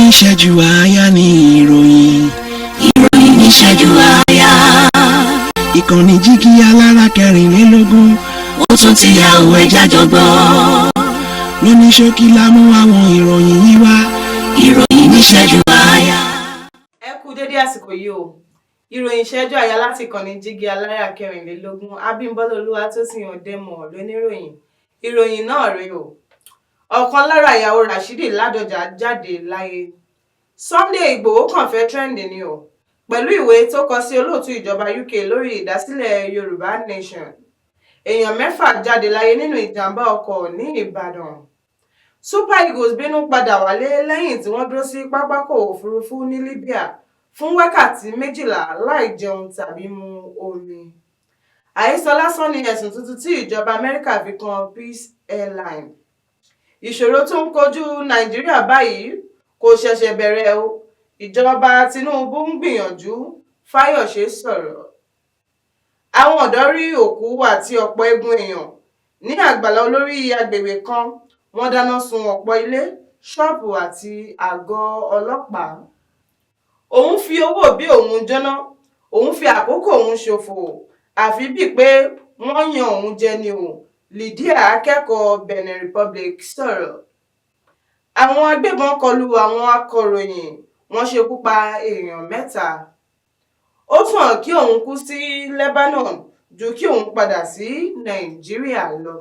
Níṣẹ́jú àáyá ní ìròyìn. Ìròyìn níṣẹ́jú àáyá. Ìkànnì Jígí Alára 24. Ó tún ti yà òwe jájọ gbọ́. Lóní ṣókí la mú àwọn ìròyìn yìí wá. Ìròyìn níṣẹ́jú àáyá. Ẹ kú dédé àsìkò yìí o. Ìròyìn ìṣẹ́jú àyà láti ìkànnì Jígí Alára 24, Abímbọ́lá Olúwatósìn Òdèmọ̀ lóníròyìn. Ìròyìn náà rèé o. Ọ̀kan lára ìyàwó Rashidi Ládọjà jáde láyé. Sunday Ìgbòho kàn fẹ́ trend ni o pẹ̀lú ìwé tó kọ sí olóòtú ìjọba UK lórí ìdásílẹ̀ Yorùbá Nation. Èèyàn 6 jáde láyé nínú ìjàmbá ọkọ̀ ní Ìbàdàn. Super Eagles bínú padà wálé lẹ́yìn tí wọ́n dúró sí pápákọ̀ òfurufú ní Libya fún wákàtí 12 láì jẹun tàbí mu omi. Àhesọ lásán ni ẹ̀sùn tuntun tí ìjọba Amẹ́ríkà fi kan Peace Airline. Ìṣòro tó ń kojú Nàìjíríà báyìí kò ṣẹ̀ṣẹ̀ bẹ̀rẹ̀ o, ìjọba Tinubu ń gbìyànjú, Fáyọ̀ṣe sọ̀rọ̀. Àwọn ọ̀dọ́ rí òkú àti ọ̀pọ̀ eegun èèyàn ní àgbàlá olórí agbègbè kan. Wọ́n dáná sun ọ̀pọ̀ ilé, ṣọ́ọ̀bù àti àgọ́ ọlọ́pàá. Òun fi owó òbí òun jóná, òun fi àkókò òun ṣòfò, àfi bíi pé wọ́n yan òun jẹ ni o, Lydia, akẹ́kọ̀ọ́ Benin Republic, sọ̀rọ̀. Àwọn agbébọn kọlu àwọn akọ̀ròyìn, wọ́n ṣekú pa èèyàn 3. Ó sàn kí òun kú sí Lebanon ju kí òun padà sí Nàìjíríà lọ.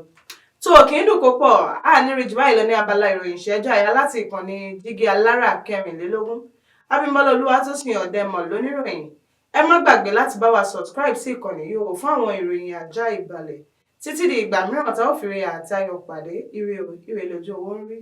Tó o kì í dùn kó pọ̀ á ní rí jù báyìí lọ ní abala ìròyìn ìṣẹ́jú àyà láti ìkànnì Jígí Alára 24. Abímbọ́lá Olúwatósìn Ọ̀dẹ́mọ̀ lóníròyìn. Ẹ má gbàgbé láti bá wa subscribe sí ìkànnì yìí o fún àwọn ìròyìn àjá ìbàlẹ̀. Títí di ìgbà mìíràn tá ò fi ire àti ayọ̀ pàdé, ire o, ire lójú owó ń rí.